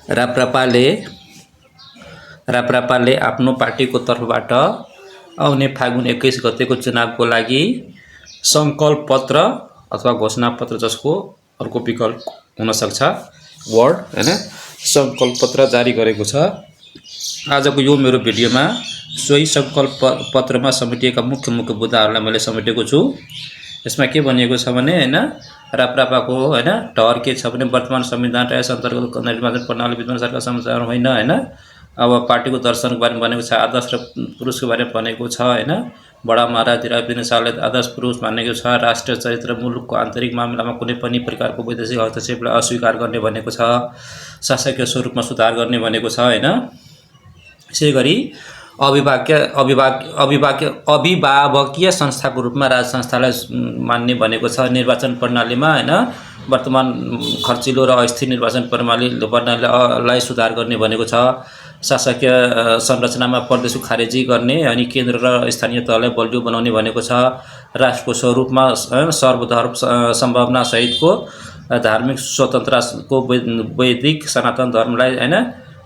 राप्रपाले राप्रपाले आफ्नो पार्टीको तर्फबाट आउने फागुन 21 गतेको चुनावको लागि सङ्कल्प पत्र अथवा घोषणा पत्र जसको अर्को विकल्प हुन सक्छ वर्ड हैन सङ्कल्प पत्र जारी गरेको छ। आजको यो मेरो भिडियोमा सोही सङ्कल्प पत्रमा समेटिएका मुख्य मुख्य मुद्दाहरूलाई मैले समेटेको छु। यसमा के भनिएको छ भने हैन राप्रपाको हैन डर के छ भने वर्तमान संविधान र यस अन्तर्गत निर्वाचन प्रणाली विद्यमान सरकार संसार होइन हैन। अब पार्टीको दर्शनको बारेमा भनेको छ, आदर्श र पुरुषको बारेमा भनेको छ हैन। बडा महाराज धीराज शाहले आदर्श पुरुष मानेको छ। राष्ट्रिय चरित्र मुलुकको आन्तरिक मामिलामा कुनै पनि प्रकारको वैदेशिक हस्तक्षेपलाई अस्वीकार गर्ने भनेको छ। शासकीय स्वरूपमा सुधार गर्ने भनेको छ हैन। यसैगरी अभिभावकीय संस्थाको रूपमा राज संस्थालाई मान्ने भनेको छ। निर्वाचन प्रणालीमा हैन वर्तमान खर्चिलो र अस्थिर निर्वाचन प्रणालीलाई सुधार गर्ने भनेको छ। शासकीय संरचनामा परदेशी खारेजी गर्ने अनि केन्द्र र स्थानीय तहलाई बलियो बनाउने भनेको छ। राष्ट्रको स्वरूपमा सर्वधर्म सम्भावना सहितको धार्मिक स्वतन्त्रताको वैदिक सनातन धर्मलाई हैन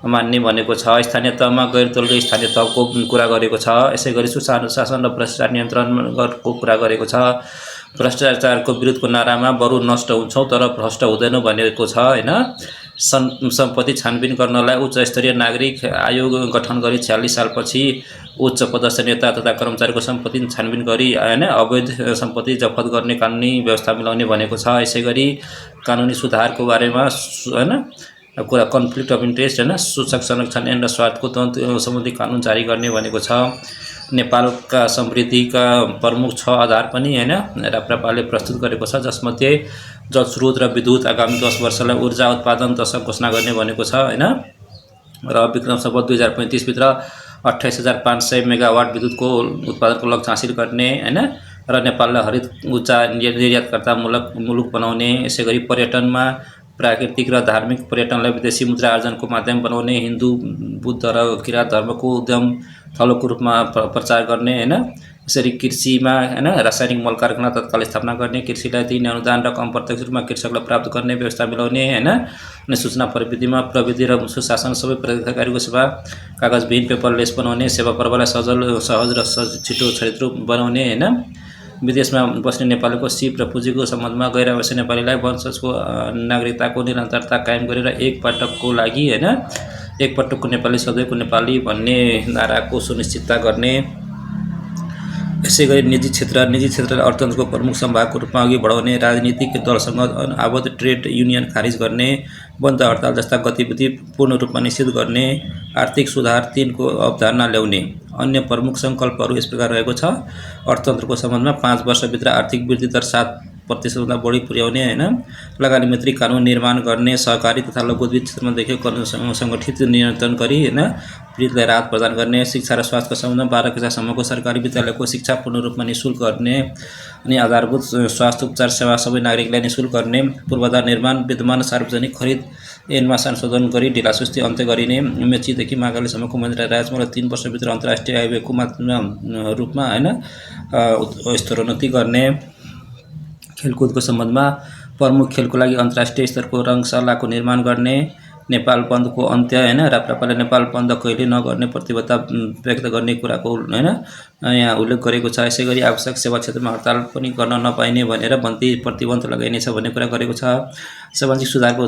मान्ने भनेको छ। स्थानीय तहमा गैर दलीय स्थानीय तहको कुरा गरेको छ। यसैगरी सुशासन र भ्रष्टाचार नियन्त्रणको कुरा गरेको छ। भ्रष्टाचारको विरुद्धको नारामा बरु नष्ट हुन्छौँ तर भ्रष्ट हुँदैनौँ भनेको छ हैन। सम्पत्ति छानबिन गर्नलाई उच्च स्तरीय नागरिक आयोग गठन गरी 46 सालपछि उच्च पदस्थ नेता तथा कर्मचारीको सम्पत्ति छानबिन गरी हैन अवैध सम्पत्ति जफत गर्ने कानुनी व्यवस्था मिलाउने भनेको छ। यसैगरी कानुनी सुधारको बारेमा हैन कुरा कन्फ्लिक्ट अफ इन्ट्रेस्ट हैन सूचक संरक्षण एन्ड स्वार्थको तन्त्र सम्बन्धी कानुन जारी गर्ने भनेको छ। नेपालका समृद्धिका प्रमुख 6 आधार पनि हैन राप्रपाले प्रस्तुत गरेको छ, जसमध्ये जलस्रोत र विद्युत आगामी 10 वर्षलाई ऊर्जा उत्पादन दशक घोषणा गर्ने भनेको छ हैन। र विक्रम सम्वत 2035 भित्र 28,500 मेगावाट विद्युतको उत्पादनको लक्ष्य हासिल गर्ने हैन। र नेपाललाई हरित ऊर्जा निर्यातकर्ता मुलुक बनाउने। यसैगरी पर्यटनमा प्राकृतिक र धार्मिक पर्यटनलाई विदेशी मुद्रा आर्जनको माध्यम बनाउने। हिन्दू बुद्ध र किराँत धर्मको उद्यम थलोको रूपमा प्रचार गर्ने हैन। यसरी कृषिमा हैन रासायनिक मल कारखाना तत्काल स्थापना गर्ने। कृषिलाई दिने अनुदान र कम प्रत्यक्ष रूपमा कृषकलाई प्राप्त गर्ने व्यवस्था मिलाउने हैन। अनि सूचना प्रविधिमा प्रविधि र सुशासन सबै प्राधिकारीको सेवा कागजविहीन पेपरलेस बनाउने। सेवा पर्वलाई सहज र छिटो छरितो बनाउने हैन। विदेशमा बस्ने नेपालीको सिप र पुँजीको सम्बन्धमा गैर आवासीय नेपालीलाई वंशजको नागरिकताको निरन्तरता कायम गरेर एक पटकको नेपाली सधैँको नेपाली भन्ने नाराको सुनिश्चितता गर्ने। यसैगरी निजी क्षेत्रलाई अर्थतन्त्रको प्रमुख सम्भागको रूपमा अघि बढाउने। राजनीतिक दलसँग आबद्ध ट्रेड युनियन खारिज गर्ने। बन्द हडताल जस्ता गतिविधि पूर्ण रूपमा निषेध गर्ने। आर्थिक सुधार 3 को अवधारणा ल्याउने। अन्य प्रमुख सङ्कल्पहरू यस प्रकार रहेको छ। अर्थतन्त्रको सम्बन्धमा 5 वर्षभित्र आर्थिक वृद्धि दर 7% बढी पुर्याउने हैन। लगानी मैत्री कानुन निर्माण गर्ने। सहकारी तथा लघु उद्योग क्षेत्रमा देखिएको सङ्गठित नियन्त्रण गरी हैन पीडितलाई राहत प्रदान गर्ने। शिक्षा र स्वास्थ्यको सम्बन्धमा 12 कक्षासम्मको सरकारी विद्यालयको शिक्षा पूर्ण रूपमा निःशुल्क गर्ने। अनि आधारभूत स्वास्थ्य उपचार सेवा सबै नागरिकलाई निःशुल्क गर्ने। पूर्वाधार निर्माण विद्यमान सार्वजनिक खरिद ऐनमा संशोधन गरी ढिलासुस्ती अन्त्य गरिने। मेचीदेखि मागालीसम्मको मन्दिर राजमार्ग 3 वर्षभित्र अन्तर्राष्ट्रिय हाइवेको रूपमा हैन स्तरोन्नति गर्ने। खेलकुदको सम्बन्धमा प्रमुख खेलको लागि अन्तर्राष्ट्रिय स्तरको रङ्गशालाको निर्माण गर्ने। नेपाल बन्दको अन्त्य हैन। राप्रपाले नेपाल बन्द कहिले नगर्ने प्रतिबद्धता व्यक्त गर्ने कुराको हैन यहाँ उल्लेख गरेको छ। यसैगरी आवश्यक सेवा क्षेत्रमा हडताल पनि गर्न नपाइने भनेर प्रतिबन्ध लगाइनेछ भन्ने कुरा गरेको छ। सामाजिक सुधारको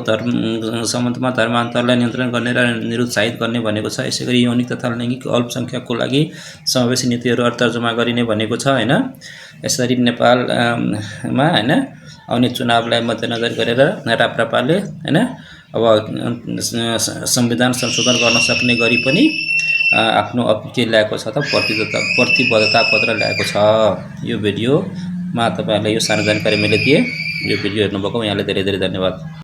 सम्बन्धमा धर्मान्तरलाई नियन्त्रण गर्ने र निरुत्साहित गर्ने भनेको छ। यसैगरी यौनिक तथा लैङ्गिक अल्पसङ्ख्यकको लागि समावेशी नीतिहरू तर्जुमा गरिने भनेको छ हैन। यसरी नेपालमा हैन आउने चुनावलाई मध्यनजर गरेर राप्रपाले हैन अब संविधान संशोधन गर्न सक्ने गरी पनि आफ्नो के ल्याएको छ त प्रतिबद्धता पत्र ल्याएको छ। यो भिडियोमा तपाईहरुलाई यो सानो जानकारी मैले दिएँ। यो भिडियो हेर्नुभएको यहाँलाई धेरै धेरै धन्यवाद।